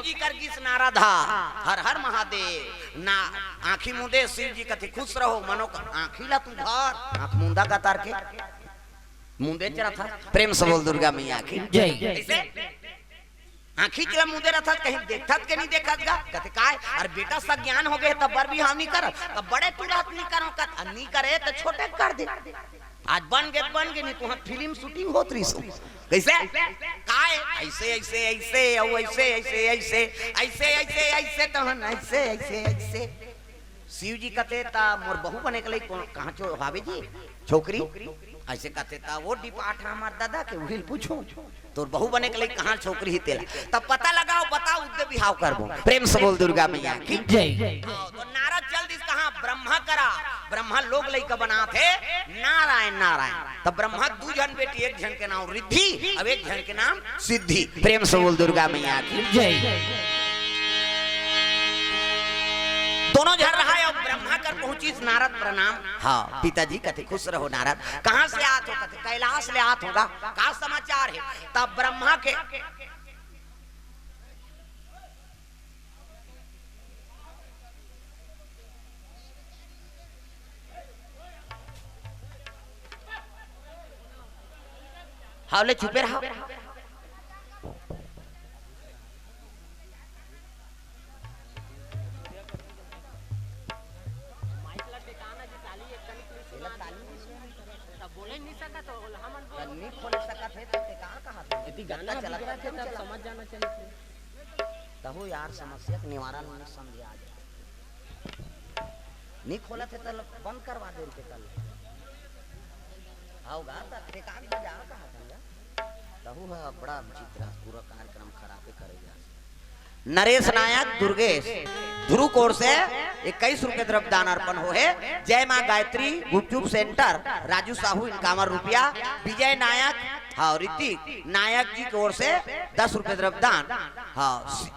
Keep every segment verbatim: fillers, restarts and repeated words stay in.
जी कर गिस नारद हा, हर हर महादेव। ना आँखी मूंदे, शिव जी कथे खुश रहो, मनो क-, आँखी ला तू भर, आँख मूंदा कतर के, मूंदे च रथस। प्रेम से बोल दुर्गा मैया की। जय। ऐसे आँखी ला मूंदे रथस, कहीं देखथस के नहीं देखथस गा? कथे काय? अरे बेटा, सज्ञान हो गए, तब बर बिहाव नहीं करत, तब बड़े तुरंत नहीं करो, कत नहीं करे तो छोटे कर दे। आज बन गे, बन गे, नहीं तो हम फिल्म शूटिंग होत रहिस। कैसे? काय? ऐसे, ऐसे, ऐसे, अउ ऐसे, ऐसे, ऐसे, ऐसे, ऐसे, ऐसे, तो हम ऐसे, ऐसे, ऐसे। शिव जी कथे, "ता मोर बहू बने के लइक कोन, कहाँ चो हावे जी? छोकरी?" ऐसे कथे, "ता वो डिपार्ट हमार दादा के, उहिल पूछो।" तोर बहू बने के लइक कहाँ छोकरी ही तेला? तब पता लगाओ, बताओ, उद्दे बिहाव करबो। प्रेम से बोल दुर्गा मैया की। जय। आओ, तो नारद चल दिस कहाँ? ब्रह्मा करा। ब्रह्मा लोग लइका बनात हे, नारायण, नारायण। तब ब्रह्मा दू झन बेटी, एक झन के नाम रिद्धि, अब एक झन के नाम सिद्धि। प्रेम से बोल दुर्गा मैया की। जय। दोनों झन रहा, अब ब्रह्मा कर पहुंचिस नारद प्रणाम। हाँ, पिताजी कथे खुश रहो नारद। कहाँ से आत हो? कथे कैलाश ले आत होगा। का समाचार हे? तब ब्रह्मा के हाव ले चुपे रहा। नहीं खोल सकत हे, तो ते का कहा था? यदि गाना चला था, तब समझ जाना चाहिए। तहु यार, समस्या के निवारण में समझे आ जाए। नहीं खोलत हे, तो बंद करवा दे उनके कल। आओगा, तो ते का बजा कहा था यार? तहु है बड़ा विचित्र, पूरा कार्यक्रम खराबे करेगा। नरेश नायक, दुर्गेश ध्रुव कोर से इक्कीस रुपये द्रव्य दान अर्पण हो हे। जय माँ गायत्री गुपचुप सेंटर, राजू साहू इनकावन रुपया, विजय नायक, हाँ, ऋतिक नायक जी की ओर से दस रुपये द्रव्य दान, हाँ,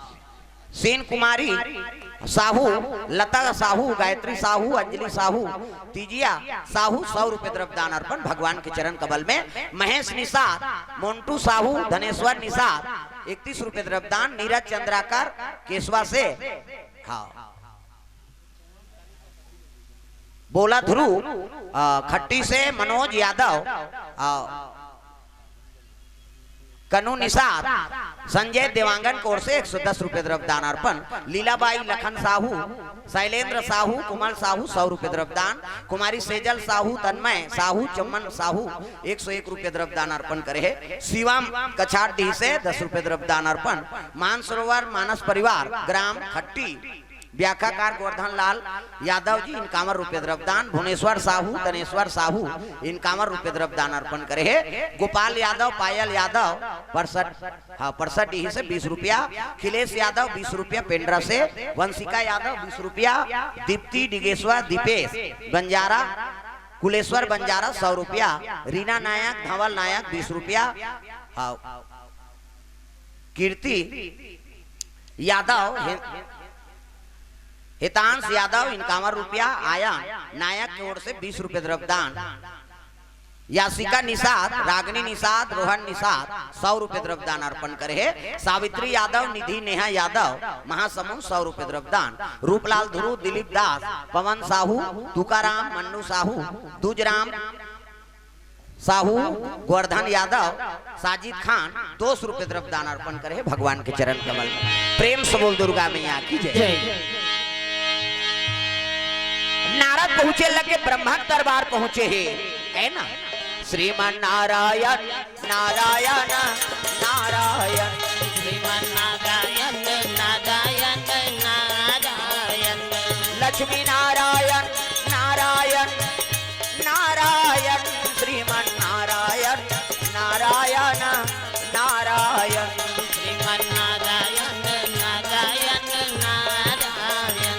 सेन कुमारी साहू, लता साहू, गायत्री साहू, अंजलि साहू, तीजिया साहू, सौ रुपये द्रव्य दान अर्पण भगवान के चरण कमल में। महेश निषाद, मोंटू साहू, धनेश्वर निषाद, इकतीस रुपये द्रव्य दान। नीरज चंद्राकर केसवा से, हाँ, बोला ध्रुव, आ, खट्टी से मनोज यादव, आ, कनु निषाद, संजय देवांगन की ओर से एक सौ दस रुपये द्रव्य दान अर्पण। लीलाबाई लखन साहू, शैलेंद्र साहू, कुमल साहू, सौ रुपये द्रव्य दान। कुमारी सेजल साहू, तन्मय साहू, चमन साहू, एक सौ एक रुपये द्रव्य दान अर्पण करे हे। शिवम कछार डीह से दस रुपये द्रव्य दान अर्पण। मानसरोवर मानस परिवार, ग्राम खट्टी, व्याख्याकार गोवर्धन लाल यादव जी इनकावन रुपये द्रव्य दान। भुवनेश्वर साहू, तनेश्वर साहू इनकावन रुपये द्रव्य दान अर्पण करे हे। गोपाल यादव, पायल यादव, परसद, हाँ, परसद डीह से बीस रुपया। खिलेश यादव बीस रुपया पेंड्रा से। वंशिका यादव बीस रुपया। दीप्ति डिगेश्वर, दीपेश बंजारा, कुलेश्वर बंजारा सौ रुपया। रीना नायक, धवल नायक बीस रुपया। हाँ, कीर्ति यादव, हे-, हितांश यादव इनकावन रुपया। आयन नायक की ओर से बीस रुपये द्रव्य दान। यासिका निषाद, रागनी निषाद, रोहन निषाद सौ रुपये द्रव्य दान अर्पण करे हे। सावित्री यादव, निधि नेहा यादव, महासमुंद सौ रुपये द्रव्य दान। रूपलाल ध्रुव, दिलीप दास, पवन साहू, तुकाराम, मन्नू साहू, दूजराम साहू, गोवर्धन यादव, साजिद खान दो सौ रुपये द्रव्य दान अर्पण करे हे भगवान के चरण कमल में। प्रेम से बोल दुर्गा मैया की जय। जय। नारद पहुंचे लगे, ब्रह्मा के दरबार पहुंचे हे, है ना? श्रीमन नारायण, नारायण, नारायण, श्रीमन नारायण, नारायण, नारायण, लक्ष्मी नारायण, नारायण, नारायण, श्रीमन नारायण, नारायण, नारायण, श्रीमन नारायण, नारायण, नारायण।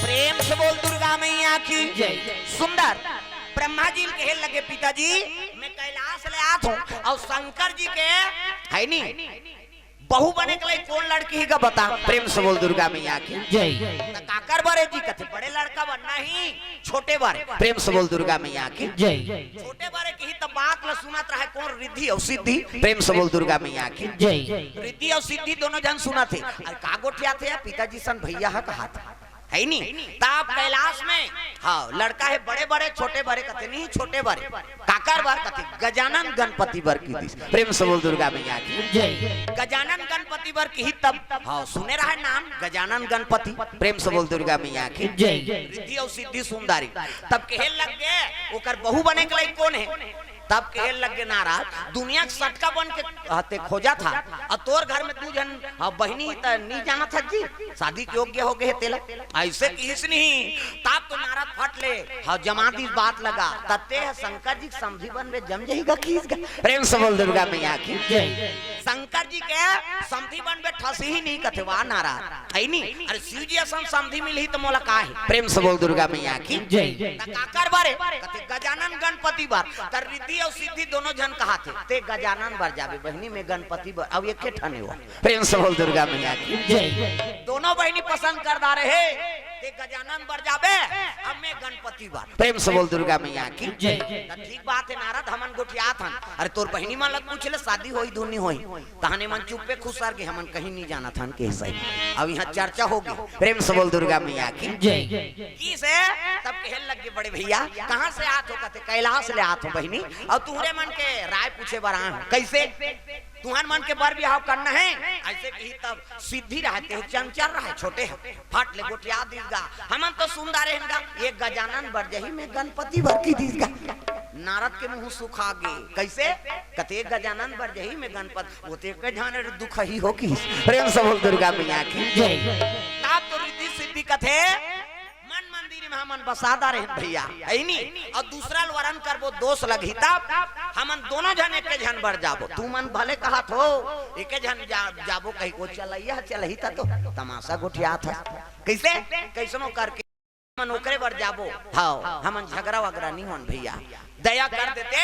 प्रेम से बोल दुर्गा मैया की जय। सुंदर। ब्रह्मा जी ल कहे लगे, "पिताजी, मैं कैलाश ले आत हूँ और शंकर जी के है नी, बहू बने के लइक कोन लड़की ही गा बता? प्रेम से बोल दुर्गा मैया की। जय। त काकर बर ए जी? कथे बड़े लड़का बर नहीं, छोटे बर। प्रेम से बोल दुर्गा मैया की। जय। छोटे बर ए किही त बात ल सुनत रहय कोन? रिद्धि अउ सिद्धि। प्रेम से बोल दुर्गा मैया की। जय। रिद्धि अउ सिद्धि दोनों झन सुनत हे। अरे का गोठियाथे? पिताजी सन भइया ह कहाथे। हइ नी? त अब कैलाश में, हाँ, लड़का हे बड़े बर ए, छोटे बर ए, कथे नहीं, छोटे बर ए। काकर बर? कथे गजानन गणपति बर किहिस। प्रेम से बोल दुर्गा मैया की। जय। गजानन गणपति बर किहिस तब, हाँ, सुने रहय नाम गजानन गणपति। प्रेम से बोल दुर्गा मैया की। जय। रिद्धि अउ सिद्धि सुनदारी। तब कहे लग गे, ओकर बहू बने के लइक कोन हे? तब कहे लग गे नारद, दुनिया के सटका बन के, हाँ, ते खोजत हस, अउ तोर घर में दू झन, हाँ, बहिनी त नी जानत हस जी, शादी के योग्य हो गे हे तेला। अइसे किहिस नहीं, तब तो नारद फट ले, हाँ, जमा दिस बात ल गा, त ते ह शंकर जी के समधी बनबे, जम जही गा, किहिस गा। प्रेम से बोल दुर्गा मैया की। जय। शंकर जी के समधी बनबे, ठसही नहीं, कथे वाह नारद, हइ नी? अरे शिव जी असन समधी मिलही त मोला का हे? प्रेम से बोल दुर्गा मैया की। जय। त काकर बर ए? कथे गजानन गणपति बर। त रिद्धि अउ सिद्धि दोनों झन कहाथे, ते गजानन बर जाबे बहिनी, में गणपति बर, अउ एके ठन ए वो। प्रेम से बोल दुर्गा मैया की। जय। दोनों बहिनी पसंद कर डारे हे, ते गजानन बर जाबे, अउ में गणपति बर। प्रेम से बोल दुर्गा मैया की। जय। त ठीक बात हे नारद, हमन गोठियात हन। अरे तोर बहिनी मन ल पूछ ले, शादी होही धुन नी होही। तहन ए मन चुप्पे खुसर गे, हमन कहीं नी जानत हन, कहे सही। अब इहाँ चर्चा हो गे। प्रेम से बोल दुर्गा मैया की। जय। किहिस, तब कहे लग गे बड़े भइया, कहाँ से आत हो? कथे कैलाश ले आत हों बहिनी, अउ तुँहरे मन के राय पूछे बर आए हों। कइसे? तुँहर मन के बर बिहाव करना हे? अइसे किहिस तब सिद्धि रहय, ते चंचल रहय, छोटे हे, फट ले गोठिया दिस गा। हमन तो सुनदार हन गा, ए गजानन बर जही, में गणपति बर किहिस गा। नारद के मुँह सुखा गे। कइसे? कथे गजानन बर जही, में गणपति, वो ते एके झन दुखही हो किहिस। प्रेम से बोल दुर्गा मैया की। जय। तब तो रिद्धि सिद्धि कथे, मन मंदिर में हमन बसा डारे हन भइया, हइ नी? अउ दूसरा ल वरन करबो, दोष लगही तब। हमन दोनों झन एके झन बर जाबो। तुमन भले कहत हो, एके झन जा, जाबो कहिके, वो चलइया चलही त तो तमाशा गोठियात हस। कइसे? कइसनो करके हमन ओकरे बर जाबो। हाँ, हमन झगरा वगरा नी होन भइया। दया कर देते,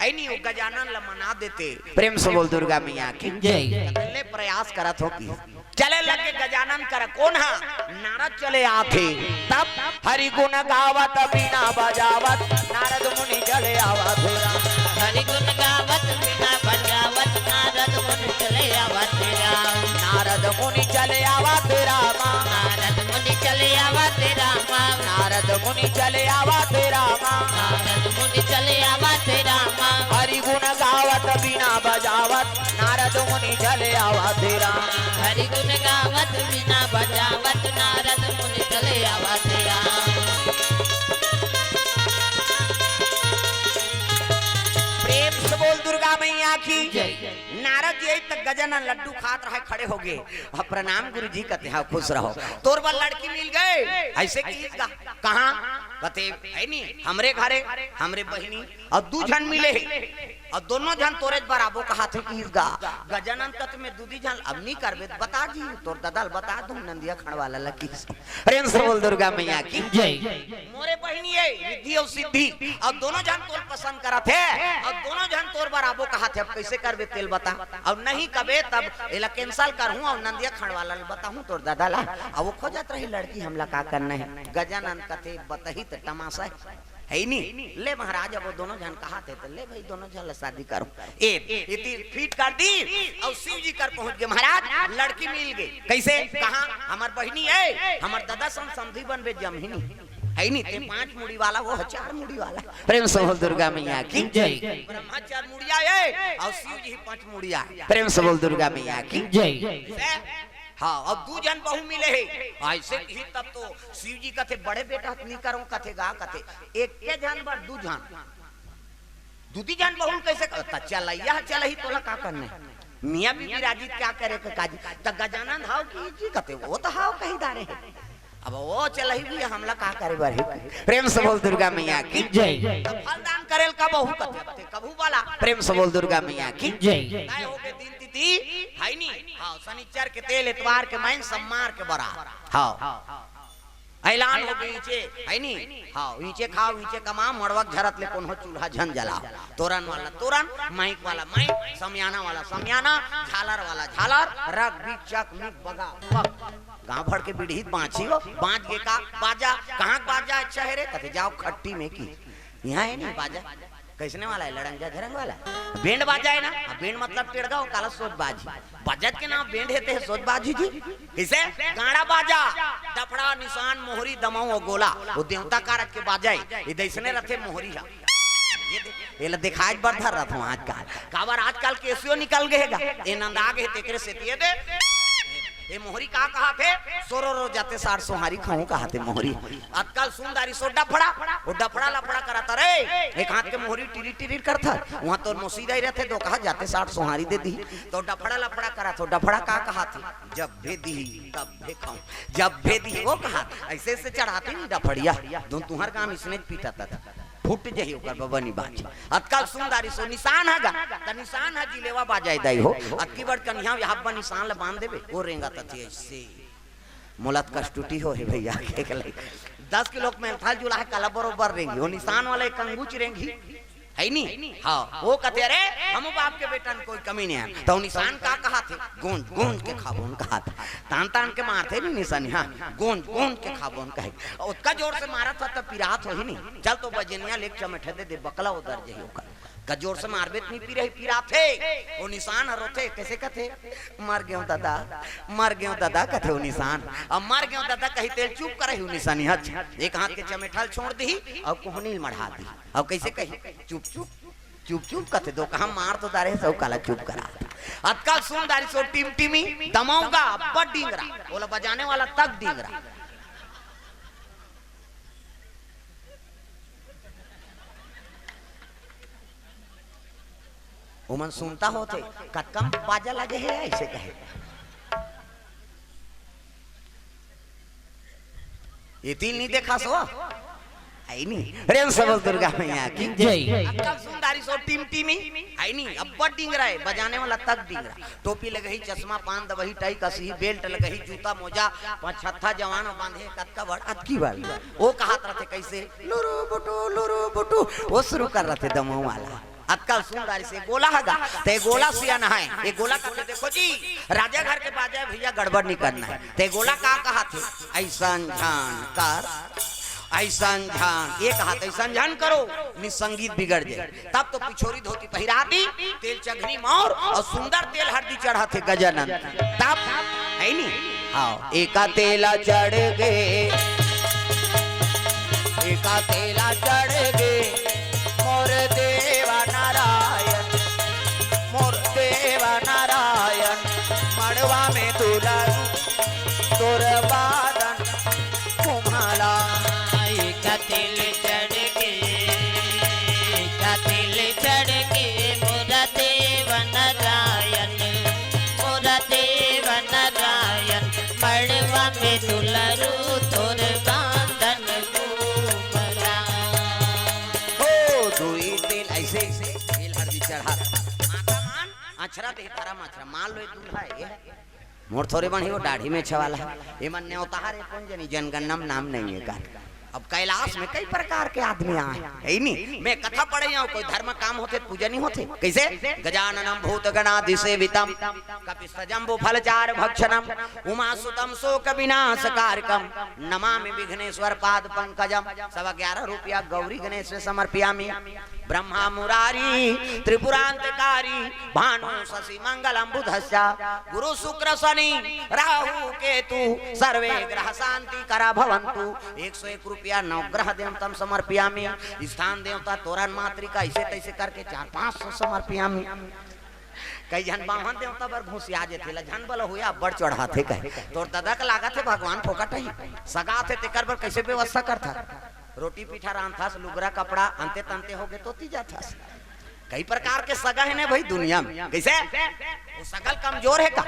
हइ नी, वो गजानन ल मना देते। प्रेम से बोल दुर्गा मैया की। जय। ले प्रयास करत हों कि चले लग गे गजानन करा। कोन हा? नारद चले आथे। तब हरि गुण गावत बीना बजावत नारद मुनि चले आवत राम। हरि गुण गावत बीना बजावत नारद मुनि चले आवत राम। नारद मुनि चले आवत राम। नारद मुनि चले आवत राम। नारद मुनि चले आवत राम। नारद मुनि चले आवत राम। हरि गुण गावत बीना बजावत नारद मुनि चले आवत राम। हरि गुण गावत बीना बजावत नारद मुनि चले आवत राम। प्रेम से बोल दुर्गा मैया की। जय। नारद जी अइस त गजानन लड्डू खात रहय, खड़े हो गे। हाँ, प्रणाम गुरु जी, कथे हाँ, खुश रहो। तोर बर लड़की मिल गे। अइसे किहिस गा। कहाँ? कथे, हइ नी, हमरे घरे, हमरे बहिनी, अउ दू झन मिले हे, अउ दोनों झन तोरेच बर आबो कहाथे किहिस गा। गजानन कथे में दूदी झन अब नी करबे, त बता जी, तोर ददा ल बता दूँ, नंदिया खंडवाला ल किहिस। प्रेम से बोल दुर्गा मैया की। जय। मोरे बहिनी ए, रिद्धि अउ सिद्धि, अउ दोनों झन तोर पसंद करत हे, अउ दोनों झन तोर बर आबो कहाथे, अब कइसे करबे तेल बता। अउ नहीं कबे तब एला cancel करहूँ, अउ नंदिया खंडवाला ल बताहूँ तोर ददा ला, अउ वो खोजत रही लड़की, हमला का करना हे। गजानन कथे बतही त तमाशा हे। हइ नी? ले महाराज, अब वो दोनों झन कहाथे, त ले भई दोनों झन ला शादी करो। ए, इति फिट कर दिस, अउ शिव जी कर पहुँच गे महाराज, लड़की मिल गे। कइसे? कहाँ? हमर बहिनी ए, हमर ददा सन समधी बनबे, जमही नी। हइ नी? ते पाँच मुड़ी वाला, वो ह चार मुड़ी वाला। प्रेम से बोल दुर्गा मैया की। जय। ब्रह्मा चार मुड़िया ए, अउ शिव जी पाँच मुड़िया। प्रेम से बोल दुर्गा मैया की। जय। से हाँ, अब दू झन बहू मिले हे। अइसे किहिस तब तो शिव जी कथे, बड़े बेटा नी करँव कथे गा, कथे एके झन बर दू झन, दूदी झन बहू ल कइसे कर? त चलइया ह चलही, तोला का करना हे? मियाँ बीबी राजी, क्या करे के काजी? त गजानन हव कि जी कथे, वो त हव कहि डारे हे। अब वो चलही भी, हमला का करे बर हे? प्रेम से बोल दुर्गा मैया की। जय। त फल दान करे ल का बहू कथे, कभू वाला। प्रेम से बोल दुर्गा मैया की। जय। तय हो गे दिन तिथि, हइ नी? हाँ, शनिचर के तेल, एतवार के मइन, सम्मार के बरात। हाँ। ऐलान हो गई, ईचे, है नी? हाँ, ईचे खाओ, ईचे कमाओ, मड़वक झरत ले कोनो चूल्हा झन जलाओ। तोरन वाला तोरन, माइक वाला माइक, समियाना वाला समियाना, झालर वाला झालर, रग बिग चक मिग बगा बग। गांव भर के बिड़हित बांची हो, बांच गे का बाजा, कहाँ के बाजा अच्छा है रे? कथे जाओ खट्टी में की, यहाँ है नहीं बाजा। कैसने वाला है? लड़ंगा झरंग वाला। बैंड बाजा है ना? अब बैंड मतलब टेड़गा हो, काला सोज बाजी। बजत के नाम बेंध हेते सोच बाजी जी। किसे? गाड़ा बाजा, डफड़ा, निशान, मोहरी, दमाऊ अउ गोला। वो देवता कारज के बाजा हे। ये दइसने रथे मोहरी हा। ये दे-, ये ला दिखाए बर धर रहा था आजकल। काबर आजकल केसियो निकल गए गा। ये नंदा गए तेकरे से तिये दे। ये मोहरी का कहा थे? सोरो रो जाते साठ सोहारी खाऊं कहा थे मोहरी। आजकल सुंदरी सो डफड़ा, वो डफड़ा लफड़ा करा था रे। एक हाथ के मोहरी टिरी टिरी करता। वहाँ तो मोसी दाई रहते, दो कहा जाते साठ सोहारी दे दी। तो डफड़ा लफड़ा करा थो, डफड़ा का कहा थे? जब भी दी, तब भी खाऊं। जब भी दी, वो कहा, ऐसे ऐसे चढ़ाते नहीं डफड़िया। दोन तुहर गांव इसने पीटा था। फूट जही ओकर बबनी बाज। अतका सुंदरी सो निशान है गा, त निशान है जिलेवा बाजाए दाई हो। अतकी बड़ कन्हिया यहाँ बन निशान ले बांध देबे, वो रेंगा तथी ऐसे। मोला त कष्टुटी हो हे भैया, के के लई। दस किलो के मेलथाल जुला है, काला बरोबर रेंगी। वो निशान वाला एक अंगूच रेंगी। है नी? हाँ, वो कहते, "अरे, हम बाप के बेटन कोई कमी नहीं है।" तो निशान का कहा थे? "गूंज, गूंज के खाबोन" कहा था। तान, तान के मारते नहीं निशान, हाँ, "गूंज, गूंज के खाबोन" कहे। ओतका जोर से मारा था, तब पिरात हो ही नहीं। चल तो बजनिया लेके चमेठे दे दे, बकला उधर जही ओकर। का जोर से मारबे त नहीं पिरही, पिरात हे। वो निशान हर होथे, कैसे कहते? "मर गयो दादा, मर गयो दादा" कहते वो निशान। अब "मर गयो दादा" कही तेल चुप करे ही वो निशान, हच। एक हाथ के चमेठल छोड़ दी और कोहनील मढ़ा दी। अब कैसे कही? "चुप, चुप, चुप, चुप" कहते दो कहा मार तो दारे सब काला चुप करा। अतकाल सुन दारी सो टिमटिमी, दमौगा, अब्बड़ डिंगरा, बोला बजाने वाला तक डिंगरा। ओमन सुनता होथे, "कतका म बाजा लगे हे?" ऐसे कहे। ये तीन नहीं देखा सो? आई नहीं। प्रेम से बोल दुर्गा मैया की। जय। अब कब सुंदरी सो टिमटिमी? आई नहीं। अब बड़ डिंगरा है, बजाने वाला तक डिंगरा। टोपी लगही, चश्मा, पान दबही, टाई कसही, बेल्ट लगही, जूता, मोजा, पाँच छत्था जवान बांधे, कतका बड़, अतकी बड़। वो कहत रहथे कैसे, "लुरु बुटु, लुरु बुटु", वो शुरू कर रहथे दमऊ वाला। अतका सुंदर से गोला हगा, ते गोला सियान है, ये गोला कहते, देखो जी, राजा घर के बाजा भैया, गड़बड़ नहीं करना है। ते गोला का कहा थे, "ऐसन झन कर, ऐसन झन", ये कहा थे, "ऐसन झन करो, नहीं संगीत बिगड़ जाए।" तब तो पिछोरी धोती पहिरा दी, तेल चघनी मौर और सुंदर तेल हरदी चढ़ा थे गजानन। तब है नी? हाँ, एका तेला चढ़ गे, एका तेला चढ़ गे, मोर देवा नारायण, मोर देवा नारायण, मड़वा में दुलारू तोर बादन कुम्हाला। एका तेल चढ़ गे, एका तेल चढ़ गे, मोर देवा नारायण, मोर देवा नारायण, मड़वा में दुलारू तोर बादन कुम्हाला। ओ, दुई तीन ऐसे, ऐसे, तेल हरदी चढ़ा। माता मान, अछरा दे, धरा माछरा, मान लो ये दूल्हा है, ये है। मोर थोरे बन ही वो दाढ़ी में छवाला है। ये मन नेवता हरे कोन जनी, जनगणना में नाम नहीं है का। अब कैलाश में कई प्रकार के आदमी आए, है ही नहीं। मैं कथा पढ़े हूँ, कोई धर्म काम होथे त पूजा नहीं होथे। कैसे? गजाननम भूत गणादिसेवितम, कपित्थ जम्बू फल चारु भक्षणम, उमा सुतम शोक विनाश कारकम, नमामि विघ्नेश्वर पाद पंकजम। सवा ग्यारह रुपया गौरी गणेश में समर्पयामि। ब्रह्मा मुरारी त्रिपुरांतकारी, भानु शशि मंगलम बुधस्या, गुरु शुक्र शनि राहु केतु, सर्वे ग्रह शांति करा भवंतु। एक सौ एक रुपया नवग्रह देवतम समर्पयामि। स्थान देवता तोरन मातृका, ऐसे तैसे करके चार पाँच सौ समर्पयामि। कई झन बाम्हन देवता बर घुसिया जेथे, ला झन बल हुआ बड़ चढ़ाथे कहे। तोर ददा के लागत हे भगवान फोकट ही, सगा थे तेकर बर कैसे व्यवस्था करथा? रोटी पीठा रांधथस, लुगरा कपड़ा अंते तंते होगे तो ती जाथस। कई प्रकार के सगा है ने भाई दुनिया में। कैसे? वो सगल कमजोर है का?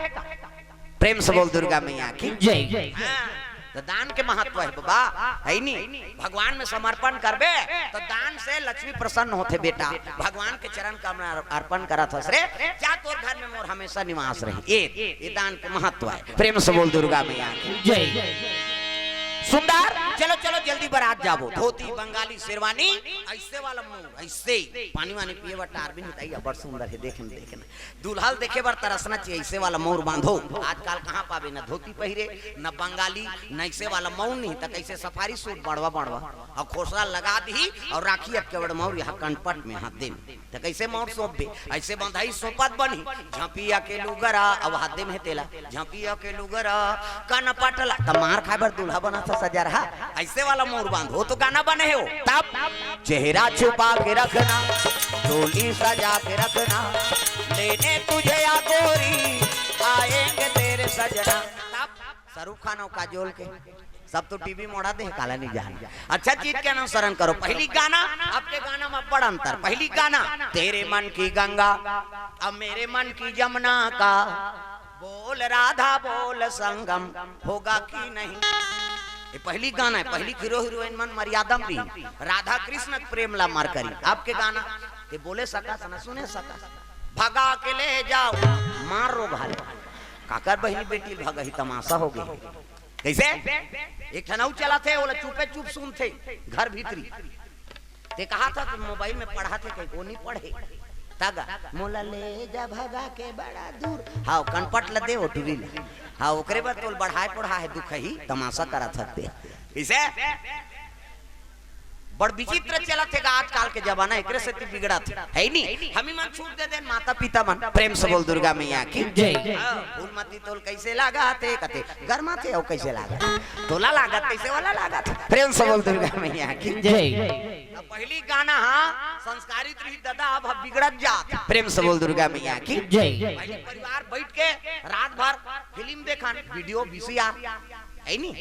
प्रेम से बोल दुर्गा मैया की। जय। हाँ, तो दान के महत्व है बाबा, है नी? भगवान में समर्पण करबे तो दान से लक्ष्मी प्रसन्न होथे बेटा। भगवान के चरण कमल अर्पण करत हस रे, जा तोर घर में मोर हमेशा निवास रही। ये, ये दान के महत्व है। प्रेम से बोल दुर्गा मैया की। जय। सुंदर चलो चलो, जल्दी बरात जाबो। धोती, बंगाली, शेरवानी, ऐसे वाला मौर, ऐसे पानी वानी पिए बर टार भी नहीं, अब्बड़ सुंदर हे, देखे न, देखे न। दूल्हा ल देखे बर तरसना चाहिए, ऐसे वाला मौर बांधो। आजकल कहाँ पाबे, न धोती पहिरे, न बंगाली, न ऐसे वाला मौर नहीं, त कैसे सफारी सूट बड़वा बड़वा, अउ खोसला लगा दिही, अउ राखी अतके बड़ मौर यहाँ कनपट में हाथ दे में। त कैसे मौर सौंपबे? ऐसे बंधाही सौंपत बनही। झपिया के लुगरा, अउ हाथ दे में तेला, झपिया के लुगरा, कनपट ला, त मार खाए बर दूल्हा बना था सजरहा। ऐसे वाला मौर बांधो तो गाना बने हे वो। तब चेहरा छुपा के रखना, डोली सजा के रखना, लेने तुझे या गोरी, आएंगे तेरे सजना। तब शाहरुख खान अउ काजोल के, सब तो टीवी मोड़ा दे, काला नहीं जान। अच्छा चीज के अनुसरण करो। पहली गाना, अब के गाना में बड़ अंतर। पहली गाना, तेरे मन की गंगा, अब मेरे मन की जमुना का, बोल राधा बोल संगम, होगा कि नहीं। ये पहली गाना हे, पहली हीरो हीरोइन मन मर्यादा में रही, राधा कृष्ण के प्रेम ला मार करी। अब के गाना, ये बोले सकस न सुने सकस, भगा के ले जाओ, मार रो भाले, काकर बहिनी बेटी भगही, तमाशा हो गए। कैसे? एक ठन अउ चलाथे, ओला चुपे चुप सुनथे, घर भीतरी। ते कहा था कि मोबाइल में पढ़ा थे, कहीं को नहीं पढ़े। तगा, मोला ले जा भगा के बड़ा दूर। हाँ, कनपट ल दे, वो टुरी ल। हाँ, ओकरे बाद तोल बढ़ाए पढ़ा हे, दुख ही, तमाशा करा थकते। इसे बड़ विचित्र चलत हे गा आजकल के जमाना, एकरे सेती बिगड़त हे, है नी? हमी मन छूट दे देन, माता पिता मन। प्रेम से बोल दुर्गा मैया की। जय। हाँ, फूलमती तोल कैसे लागत हे, कते गरमाथे, अउ कैसे लागत हे? तोला लागत, कैसे वाला लागत हे? प्रेम से बोल दुर्गा मैया की। जय। अब पहली गाना, हाँ, संस्कारित रही दादा, अब हम बिगड़त जात। प्रेम से बोल दुर्गा मैया की। जय। पहले परिवार बैठ के रात भर फिल्म देखन, वीडियो, वीसीआर, है नी?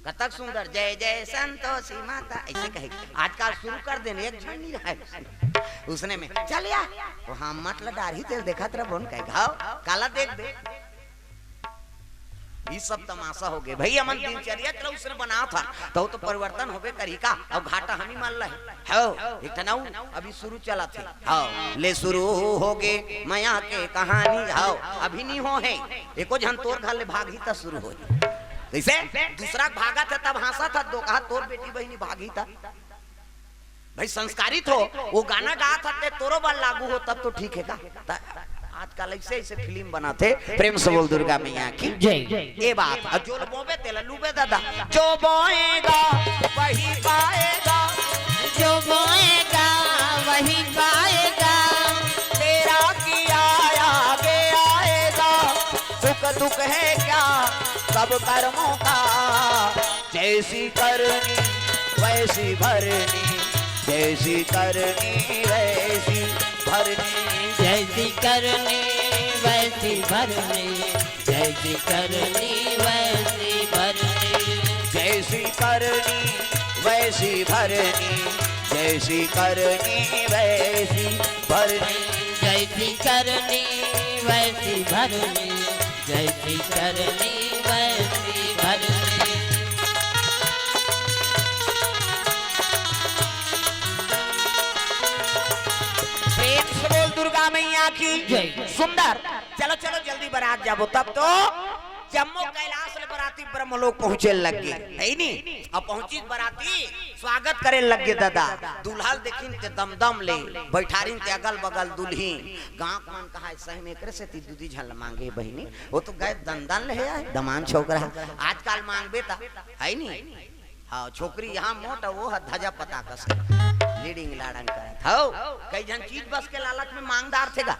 कतक सुंदर, जय जय संतोषी माता, ऐसे कहे। आजकल शुरू कर देन, एक झन नहीं रहा है उसने में। चल या, वो हम मत ल डारही तेल देखत रह बोन कहे, घाव, काला देख दे। ये सब तमाशा हो गए भाई, हमन दिनचर्या चलो उसने बना था, तो, तो परिवर्तन होबे करी का, अब घाटा हमी मान लहे। हो, एक ठन अउ अभी शुरू चलत हे। हाँ, ले शुरू हो गे मया के कहानी। हाँ, अभी नहीं हो हे, एको झन तोर घर ले भागही त शुरू हो। कैसे? दूसरा के भागत हे तब हंसत हे, दो कहा तोर बेटी बहिनी भागही त। भाई संस्कारित हो, वो गाना गात हे ते तोरो बर लागू हो तब तो ठीक हे का? त आजकल ऐसे ऐसे फिल्म बनाथे। प्रेम से बोल दुर्गा मैया की। जय। ये बात, और जो बोबे तेला लूबे दादा, जो बोएगा वही पाएगा। जो बोएगा वही पाएगा। तेरा किया आगे आएगा। सुख दुख है क्या सब कर्मों का। जैसी करनी वैसी भरनी। जैसी करनी वैसी भरनी। जैसी करनी वैसी भरनी। जैसी करनी वैसी भरनी। जैसी करनी वैसी भरनी। जैसी करनी वैसी भरनी। जैसी करनी वैसी भरनी। जैसी करनी वैसी भरनी। प्रेम से बोल दुर्गा मैया की। जय। सुंदर। चलो चलो, जल्दी बरात जाबो, तब तो जम्मो कैलाश ले बराती ब्रह्मलोक पहुंचे लग गे, है नी? अब पहुंची बराती, स्वागत करे लग गे दादा। दूल्हा ल देखिन ते दमदम ले, बैठारिन ते अगल बगल दुल्ही। गांव मन कहा सही में एकरे सेती दूदी झन ल मांगे बहिनी, वो तो गए दंदन ले हे आए, दमान छोकरा। आजकल मांगबे त, है नी? हाँ, छोकरी यहाँ मोट, वो ह धजा पता कस, लीडिंग लाडंग करत। हाँ, कई झन चीज बस के लालच में मांगदार थे गा,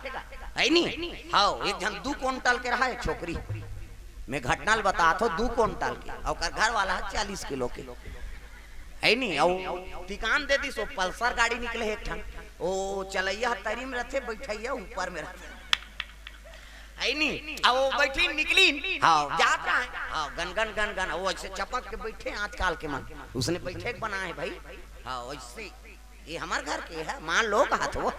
है नी? हाँ, एक झन दू कुंटल के रहा, एक छोकरी। मैं घटना ल बतात हो, दू कुंटल के, अउ ओकर घर वाला ह चालीस किलो के, है नी? अउ टिकान दे दिस, वो पल्सर गाड़ी निकले हे एक ठन, वो चलैया ह तरी में रथे, बैठैया ऊपर में रथे। है नी? आ वो बैठी निकली, हाँ, जात रहा है। हाँ, गन, गन, गन, गन, वो ऐसे चपक के बैठे आजकल के मन। उसने बैठे के बना है भाई। हाँ, वैसे, ये हमार घर के है, मान लो कहा तो वो।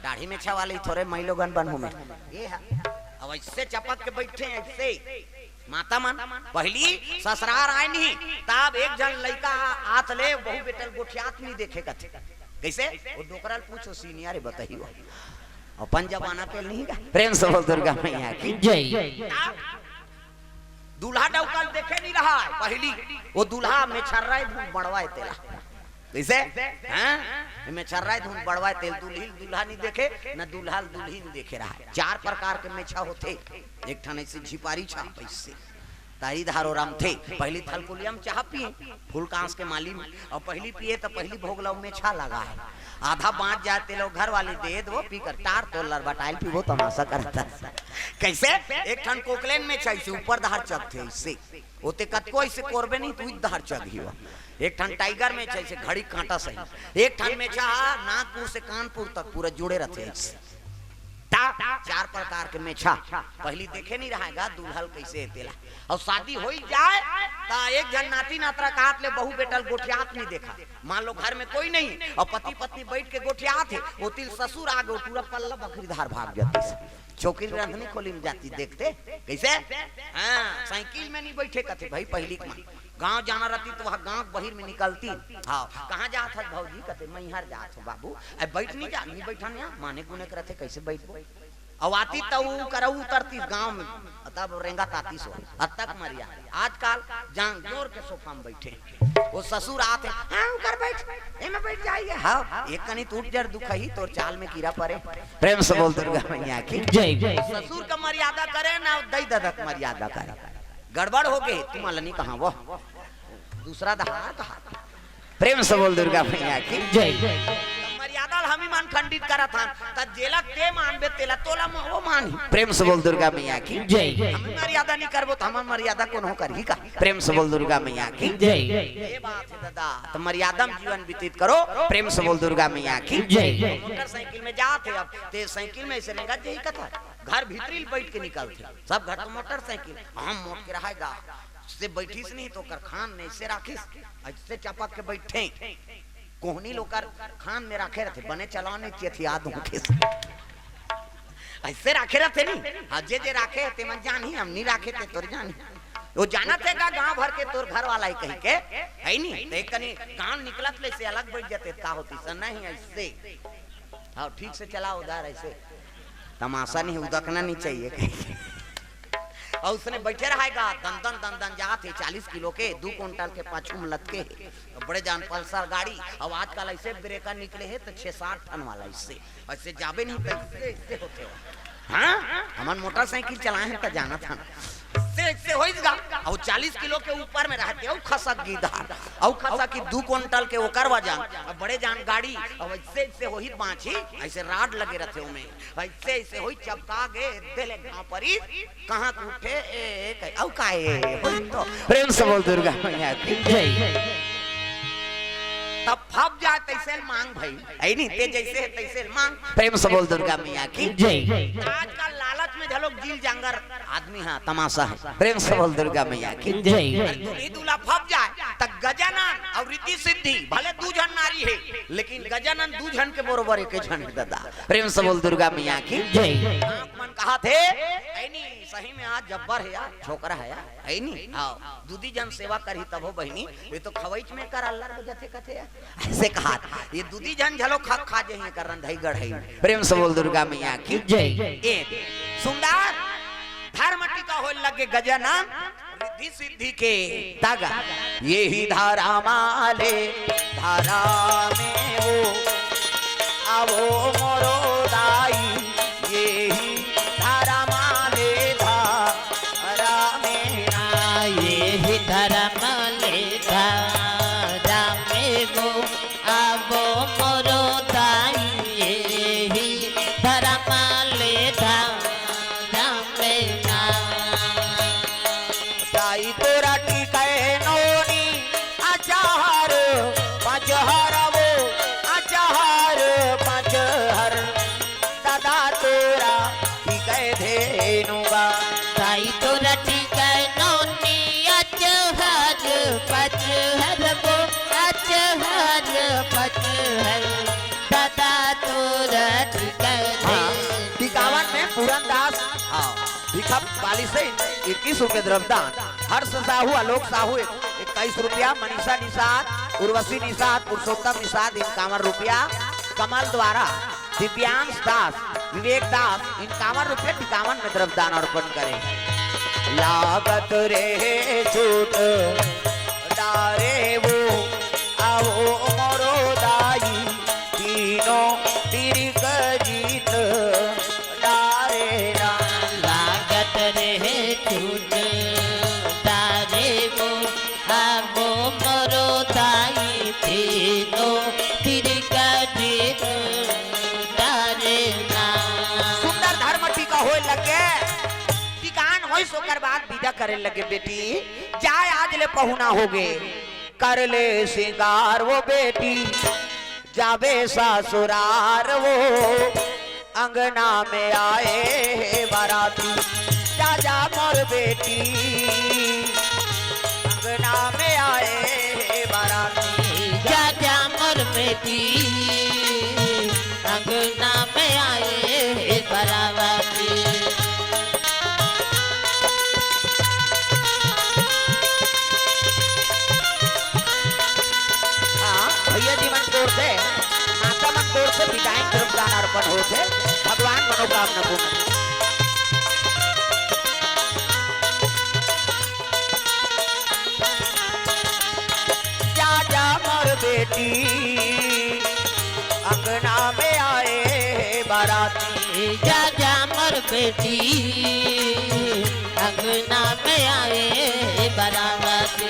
दाढ़ी में छवाली थोड़े मैलो गन बन हूँ मैं। ये है। अब ऐसे चपक के बैठे, ऐसे। माता मन, पहली ससुरार आए नहीं, तब एक झन लइका आत ले, बहू बेटल गोठियात नहीं देखे कथे। कैसे? वो डोकरा ल पूछो, सीनियर है, बताइयो। अपन जमाना पे नहीं का? प्रेम से बोल दुर्गा मैया की। जय। दूल्हा डौका ल देखे नहीं रहा है पहली, वो दूल्हा मेछर्रा धुन बड़वा है तेला। कैसे? हाँ? मेछर्रा धुन बड़वा है तेल, दूल्ही ल दूल्हा नहीं देखे, न दूल्हा ल दूल्ही नहीं देखे रहा है। चार प्रकार के मेछा होथे। एक ठन ऐसे झिपारी छा, ऐसे तारी धारो राम थे। पहली थलकुलिया में चाह पिए, फूल कांस के माली में, और पहली पिए तो पहली भोग ला मेछा लगा है। आधा बाँच जाए ते लोग घर वाली दे दो, पी कर टार तोर लर बटाइल पीबो, तमाशा करता। कैसे? एक ठन कोकलेन मेछा ऐसे ऊपर धार चघ थे, ऐसे। ओते कतको ऐसे कोरबे नहीं, तू धार चघ ही हुआ। एक ठन टाइगर मेछा ऐसे घड़ी कांटा सही। एक ठन मेछा हा नागपुर से कानपुर तक पूरा जुड़े रहते ऐसे। ता चार प्रकार के मेछा। पहली देखे नहीं रहेगा दूल्हा ल कैसे है तेला। और शादी हो ही जाए, ता एक झन नाती नातरा के हाथ ले बहू बेटा ल गोठियात नहीं देखा। मान लो घर में कोई नहीं और पति पत्नी बैठ के गोठियात है, वो तिल ससुर आ गए, पूरा पल्ला बखरी धार भाग जाती से। छोकरी रंधनी खोली में जाती देखते, कैसे? हाँ, साइकिल में नहीं बैठे, कहते भाई पहली के माँ गाँव जाना रहती तो वहाँ गाँव बहिर में निकलती। हाँ, कहाँ जात हस भौजी? कहते मैहर जात हो बाबू। अब बैठ नहीं जा, नहीं बैठा नहीं, माने गुने करते, कैसे बैठबो? अब आती तो ऊ करऊ उतरती गाँव में, तब रेंगा ताती सो। अब तक मरिया। आजकल जान जोर के सोफा में बैठे। वो ससुर आते, हाँ, उनकर बैठ, एमे बैठ जाइए। हाँ, एक कनी टूट जड़ दुख ही, तोर चाल में कीड़ा पड़े। प्रेम से बोल दुर्गा मैया की जय। ससुर का मर्यादा करे ना, दई ददक मर्यादा करे। गड़बड़ हो गए, तुम अलनी कहाँ वो? दूसरा दहार कहा। प्रेम से बोल दुर्गा मैया की जय। मर्यादा ल हमी मान खंडित करत हन, त जेला ते मानबे तेला तोला म-, वो मानही। प्रेम से बोल दुर्गा मैया की जय। हम मर्यादा नहीं करबो त हमर मर्यादा कौन हो करही का? प्रेम से बोल दुर्गा मैया की जय। ये बात है दादा, त मर्यादा में जीवन व्यतीत करो। प्रेम से बोल दुर्गा मैया की जय। मोटरसाइकिल में जात है, अब ते साइकिल में ऐसे रेंगत जही कथा, घर भीतरी बैठ के निकलते, सब घर तो मोटरसाइकिल, हम मोट के रहेगा। से बैठिस नहीं तो ओकर खान में ऐसे राखिस, ऐसे चपक के बैठे। कोहनी लोग कर खान में राखे रहते, बने चलाने चियथियाद होके। ऐसे राखे रहते नहीं। हाँ, जे जे राखे ते मन जान ही, हम नहीं राखे ते तोर जान ही। वो जाना थे का गांव भर के तोर घर वाला ही कहीं के, है नहीं? तो एक कनी गांव निकलत ले से अलग बैठ जाते, का होती सर? नहीं, ऐसे। हाँ, ठीक से चला उधर ऐसे। तमाशा नहीं, उदकना नहीं चाहिए। और उसने बैठे रहेगा, दन दन दन दन जात है, चालीस किलो के, दू कुंटल के पाछू में लटके है। तो बड़े जान पल्सर गाड़ी, अब आजकल ऐसे ब्रेकर निकले है तो छह सात टन वाला, इससे ऐसे जाबे नहीं तो इससे, इससे होते हो। हाँ, हमन मोटरसाइकिल चलाए हैं तो जाना था। से, से होइस गा, और चालीस किलो के ऊपर में रहते, और खसक गी धार, और खसक की दू कुंटल के ओकर वजन, और बड़े जान गाड़ी, और ऐसे, ऐसे होही बाँची, ऐसे राड लगे रहते ओमे। ऐसे ऐसे होई चपका गे, देले घाव परी, कहाँ के उठे, ए, ए, कहे, "औ का ए, होई तो।" प्रेम से बोल दुर्गा मैया की जय। तब फब जाए तैसे मांग भाई, ऐ नहीं, ते जैसे है तैसे मांग। प्रेम से बोल दुर्गा मैया की जय। आजकल लालच में झलोक जील जांगर आदमी हा तमाशा है। प्रेम से बोल दुर्गा मैया की जय। अरे दूल्ही दूल्हा फब जाए, त गजानन और रिद्धि सिद्धि, भले दू झन नारी है, लेकिन गजानन दू झन के बरोबर एक झन है दादा। प्रेम से बोल दुर्गा मैया की जय। आप मन कहा थे, ऐ नहीं, सही में आज जब्बर है यार, छोकरा है यार, ऐ नहीं। हाँ, दूधी जन सेवा करही तभो बहिनी, ये तो खवैच में कर अल्लर हो जाते कथे यार। ऐसे कहा, ये दूधी जन झलो खा, खा जही कर रंधई गढ़ई। प्रेम से बोल दुर्गा मैया की जय। ए, सुंदर, धर्म टीका होय लगे गजानन, रिद्धि सिद्धि के तागा। ये ही धर्म ले धरा में वो, आवो मोरो दाई, ये ही धर्म ले धरा में ना। ये ही धर्म ले धरा में वो, आवो मोरो दाई, ये ही धर्म ले धरा में ना। ताई तोरा टीकै नोनी अचहर पचहर वो, अचहर पचहर। दादा तोरा टीकै धेनु गा। ताई तोरा टीकै नोनी अचहर पचहर वो, अचहर पचहर। दादा तोरा टीकै हाँ, धे- टिकावन में पूरन दास, हाँ। भिखा पाली से इक्कीस रुपये द्रव्यदान, हर्ष साहू, आलोक साहू इक्कीस रुपया, मनीषा निषाद, उर्वशी निषाद, पुरुषोत्तम निषाद इक्यावन रुपया, कमल द्वारा दिव्यांश दास, विवेक दास इक्यावन रुपये टिकावन में द्रव्यदान अर्पण करें। लागत रहे छूट डारे वो, आवो मोरो दाई, तीनों तिरिक जीत डारे ना। लागत रहे छूट डारे वो, आवो मोरो दाई, तीनों तिरिक जीत डारे ना। सुंदर धर्म टीका होए लगे। टिकान होइस ओकर बाद विदा करे लगे, बेटी जाय, आज ले पहुना होगे, कर ले सिंगार वो बेटी, जाबे ससुरार वो, अंगना में आए हे बाराती, जा जा मोर बेटी, अंगना में आए हे बाराती, जा जा मोर बेटी, अंगना में आए हे बाराती। हाँ, भैया जी मन गोड़ से, माता मन गोड़ से विदाई के दान अर्पण होथे, भगवान मनोकामना पूर्ण। जा जा मोर बेटी, अंगना में आए हे बाराती। जा जा मोर बेटी, अंगना में आए हे बाराती।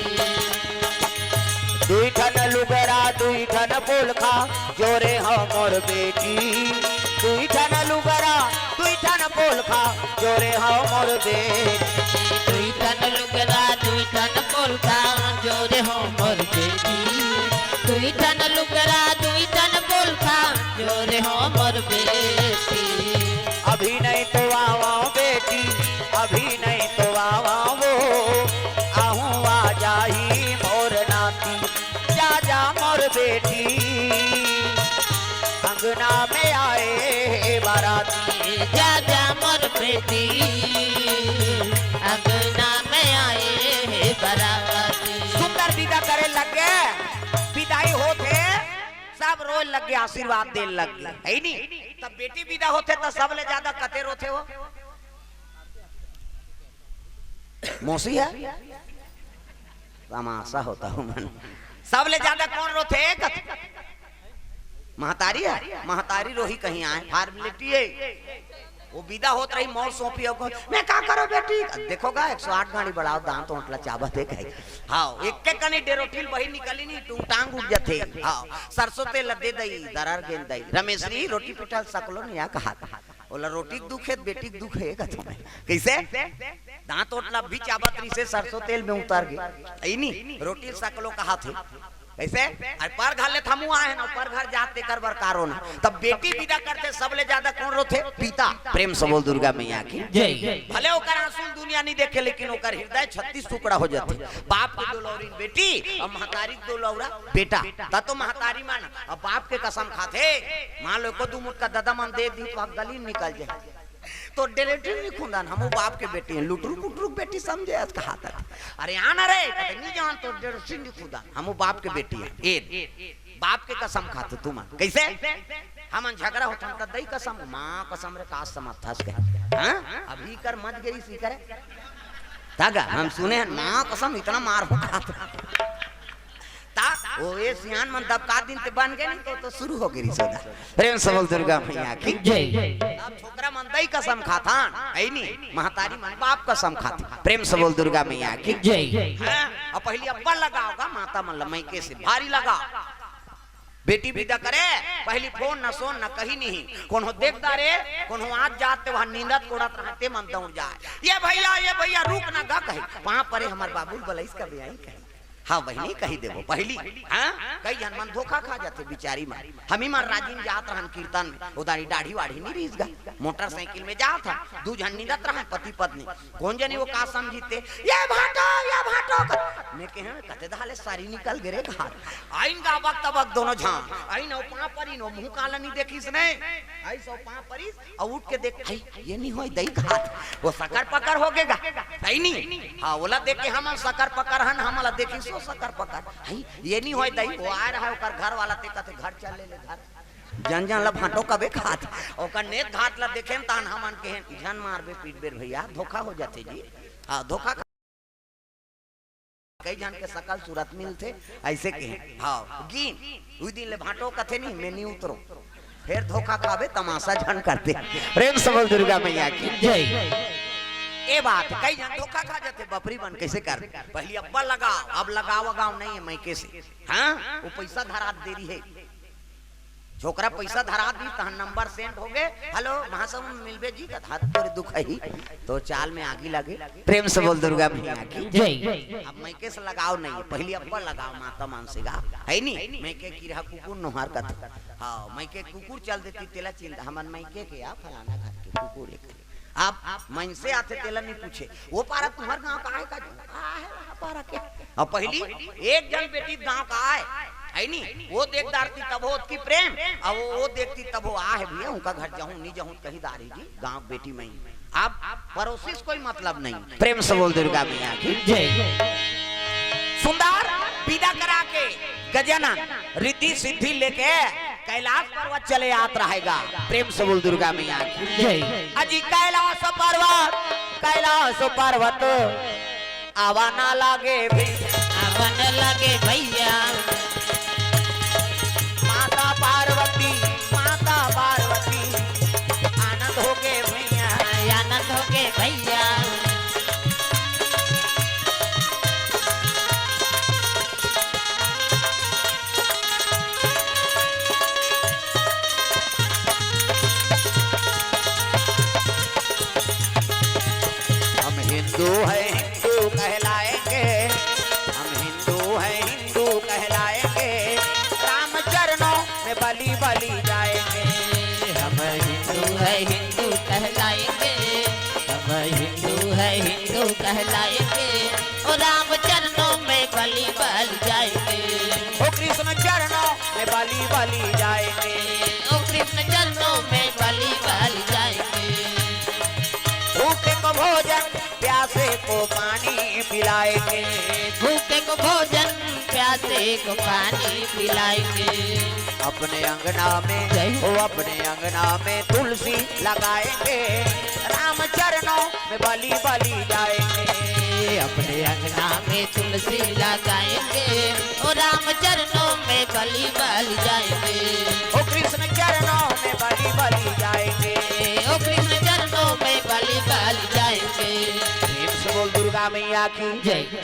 दुई ठन लुगरा, दुई ठन पोलखा, जोरे हो मोर बेटी। दुई ठन लुगरा, दुई ठन पोलखा, जोरे हो मोर बेटी। दुई ठन लुगरा, दुई ठन पोलखा, जोरे हो मोर बेटी। दुई ठन लुगरा, दुई ठन पोलखा, जोरे हो मोर बेटी। अभी नहीं तो आवा बेटी, अभी नहीं तो आवा वो, आहूँ आ जाही मोर नाती। जा जा मोर बेटी, अंगना में आए हे बाराती। जा जा मोर बेटी, अंगना में आए हे बाराती। सुंदर विदा करे लगे, विदाई होथे, सब रोए लगे, आशीर्वाद दे लगे, है नी? तब बेटी विदा होथे त सबले ज्यादा कते रोथे हो? मौसी हे, तमाशा होता हूँ मन। सबले ज्यादा कौन रोथे? एक महतारी हे, महतारी रोही कहीं आए, फॉर्मेलिटी हे। वो विदा होत रही, मौर सौंपी, अउ कहो, "मैं का करो बेटी?" देखो गा, एक सौ आठ गाड़ी बढ़ाओ, दांत ओंटला चाबत हे कहे। हाँ, एक के कनी डेरोटिल बही निकली नी, टूंग टांग उठ जथे। हाँ, सरसों तेल दे दई, दरर गेंद दई। रमेशरी, रोटी पिठल सकलो नहीं, या कहा था। ओला रोटी के दुख हे, बेटी के दुख हे, कथों में। कैसे? दांत ओट ला भी चाबत रही से सरसों तेल में उतर गए। ऐ नी, रोटी सकलो कहा थे। कैसे? अरे पर घर ले थमू आए हैं ना, पर घर जात तेकर बर कारो ना। तब बेटी विदा करथे, सबले ज्यादा कौन रोथे? पिता। प्रेम से बोल दुर्गा मैया की। जय। भले ओकर आंसू दुनिया नहीं देखे, लेकिन ओकर हृदय छत्तीस टुकड़ा हो जाथे। बाप के दो लौरिन बेटी अउ महतारी के दो लौरा बेटा। त तो महतारी मन अब बाप के कसम खाथे। मान लो, एको दू मुटका ददा मन दे दी, तो गली निकल जाए। तो डेरेटिव नहीं खुंदन, हमू बाप के बेटी हैं, लुटरू पुटरू के बेटी समझे आज कहा तक। अरे आना रे, कहते, "नहीं जान, तो डेरेटिव नहीं खुंदन, हमू बाप के बेटी हैं।" ए, बाप के कसम खाते तुम। कैसे? हमन झगड़ा होत हन, त दई कसम, माँ कसम रे, का समझथस के? हाँ? अभी कर मत गई सी करे। तागा, हम सुने हैं, माँ कसम इतना मार हो खात। ता, ओ, ए सियान मन दबका दिन ते बन गए नहीं, तो, तो शुरू हो गई सौदा। प्रेम से बोल दुर्गा मैया की। जय। अब छोकरा मन दई कसम खाथन, ऐ नी, महतारी मन बाप कसम खाथन। प्रेम से बोल दुर्गा मैया की। जय। हाँ, अब पहली अब्बा लगाओगा, माता मन ल मइके से भारी लगाओ। बेटी विदा करे, पहली फोन न सोन न कहीं नहीं। कोनो देखता रे, कोनो आज जात ते वहाँ नींदत कोड़त रहते मन दौड़ जाए। "ये भैया, ये भैया, रुक ना गा," कहे। "पाँव परे हमर बाबू बलैस का बेआई," कहे। हाँ बहिनी, कही देबो पहली। हाँ, कई झन मन धोखा खा जाथे बिचारी मन। हमी मन राजिम जात रहन कीर्तन में, उदारी दाढ़ी वाढ़ी नहीं रहीस गा, मोटरसाइकिल में जात हन, दू झन निंदत रहन पति पत्नी। कोन जनी वो का समझिते, "ये भाटो, ये भाटो," कर। मैं कहे, "कते धाले सारी निकल गे रे कहा।" आइन गा बक तबक दोनों झन, आइन ओ पाँव परिन, ओ मुँह काला नहीं देखिस नहीं, आई सो पाँव परिस, अउ उठ के देख, "हई, ये नहीं होय दई," कहात। वो सकर पकर हो गे गा। सही नहीं? हाँ, ओला देख के हमन सकर पकर हन, हमला देखिस ओ सकर पकर। "हई, ये नहीं होय दई।" वो आय रहा, ओकर घर वाला ते कथे, "घर चल ले, ले घर।" जन जन ला भांटो कबे खात, ओकर नेत घात ला देखेन तान हमन कहेन, "झन मारबे पीटबे भैया, धोखा हो जाथे जी।" हाँ, धोखा खा-, कई झन के सकल सूरत मिलथे, अइसे कहेन। हाँ, गिन, उही दिन ले भांटो कथे नहीं, मैं नहीं उतरो। फेर धोखा खाबे, तमाशा झन करते। प्रेम से बोल दुर्गा मैया की। जय। ए बात, कई झन धोखा खा जाथे, बपरी बन कइसे कर? पहिली अब्बा लगाव, अब लगाव, लगाव नहीं है मइके से। हाँ, वो पइसा धरात देरी है। छोकरा पइसा धरात दिस, तहन नंबर सेंड होगे, "हेलो, महासमुंद मिलबे जी?" कथे, "हाथ तोरे दुख है ही, तो चाल में आगी लगे।" प्रेम से बोल दुर्गा मैया की। जय। अब मइके से लगाव नहीं है, पहिली अब्बा लगाव, माता मानसिका, है नी? मइके किरहा कुकुर नोहर कथे। हाँ, मइके कुकुर चल देती, तेला चिंता, हमन मइके के या फलाना घर के कुकुर एक। आप मनसे आथे, तेला नहीं पूछे, "वो पारा तुम्हर गांव का है का?" "आ, है वहाँ पारा के।" अब पहिली एक जन बेटी गांव का आय, है नी? वो देख डारती तभो ओतकी प्रेम, अब वो, वो देखती तभो, "आ है भैया, उनका घर जाहूं, नहीं जाहूं, कही डारी जी, गांव बेटी में ही।" अब पड़ोसी से कोई मतलब नहीं। प्रेम से बोल दुर्गा मैया की। जय। सुंदर विदा करा के गजानन रिद्धि सिद्धि लेके कैलाश पर्वत चले आत रहेगा। प्रेम से बोल दुर्गा मैया की। जय। अजी कैलाश पर्वत, कैलाश पर्वत आवा ना लागे भी। आवा ना लागे भैया। माता पार्वती, माता पार्वती, आनंद होगे भैया। आनंद होगे भैया। हम हिंदू हैं, हिंदू कहलाएंगे, हम हिंदू हैं, हिंदू कहलाएंगे, राम चरणों में बलि बलि जाएंगे। हम हिंदू हैं, हिंदू कहलाएंगे, हम हिंदू हैं, हिंदू कहलाएंगे, ओ राम चरणों में बलि बलि जाएंगे। ओ कृष्ण चरणों में बलि बलि जाएंगे। ओ कृष्ण चरणों में बलि बलि जाएंगे। भूखे को भोजन, प्यासे को पानी पिलाएंगे। भूखे को भोजन, प्यासे को पानी पिलाएंगे। अपने अंगना में, जय। ओ अपने अंगना में तुलसी लगाएंगे। राम चरणों में बलि बलि जाएंगे। अपने अंगना में तुलसी लगाएंगे, ओ राम चरणों में बलि बलि जाएंगे। ओ कृष्ण चरणों में बलि बलि जाएंगे। ओ कृष्ण चरणों में बलि बलि जाएंगे। प्रेम से बोल दुर्गा मैया की। जय।